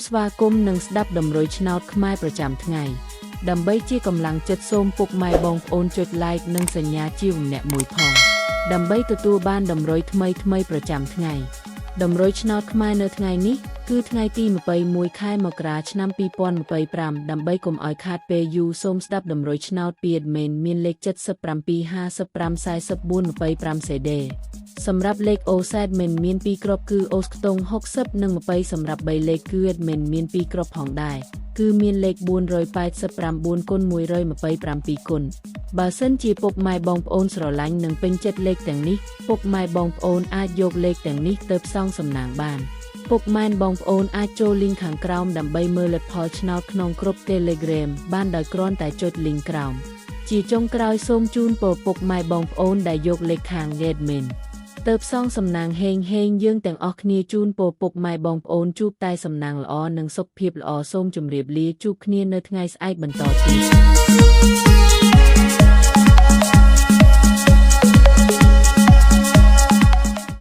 ស្វាគមន៍និងស្ដាប់តម្រុយឆ្នោតខ្មែរប្រចាំថ្ងៃដើម្បីជាកម្លាំងចិត្តសូមពុកម៉ែបងប្អូនចុច Like និងសញ្ញាជាម្នាក់មួយផងដើម្បីទទួលបានតម្រុយថ្មីៗប្រចាំថ្ងៃតម្រុយឆ្នោតខ្មែរនៅថ្ងៃនេះគឺថ្ងៃទី21ខែមករាឆ្នាំ2025ដើម្បីកុំឲ្យខាតពេលយូរសូមស្ដាប់តម្រុយឆ្នោតពី admin មានលេខ77 55 44 25 CD សម្រាប់លេខ OZ មិនមាន2គ្រាប់គឺអូសខ្ទង់60និង20សម្រាប់3លេខគឺ admin មាន2គ្រាប់ផងដែរគឺមានលេខ489គុណ127គុណបើសិនជាពុកម៉ែបងប្អូនស្រឡាញ់និងពេញចិត្តលេខទាំងនេះពុកម៉ែបងប្អូនអាចយកលេខទាំងនេះទៅផ្សងសំណាងបានពុកម៉ែបងប្អូនអាចចូលលីងខាងក្រោមដើម្បីមើលលទ្ធផលឆ្នោតក្នុងក្រុម Telegram បានដោយគ្រាន់តែចុចលីងក្រោមជាចុងក្រោយសូមជូនពរពុកម៉ែបងប្អូនដែលយកលេខខាង admin ទៅផ្សងសំណាងហេងហេងយើងទាំងអស់គ្នាជូនពរពុកម៉ែបងប្អូនជួបតែសំណាងល្អនិងសុខភាពល្អសូមជម្រាបលាជួបគ្នានៅថ្ងៃស្អែកបន្តទៀត។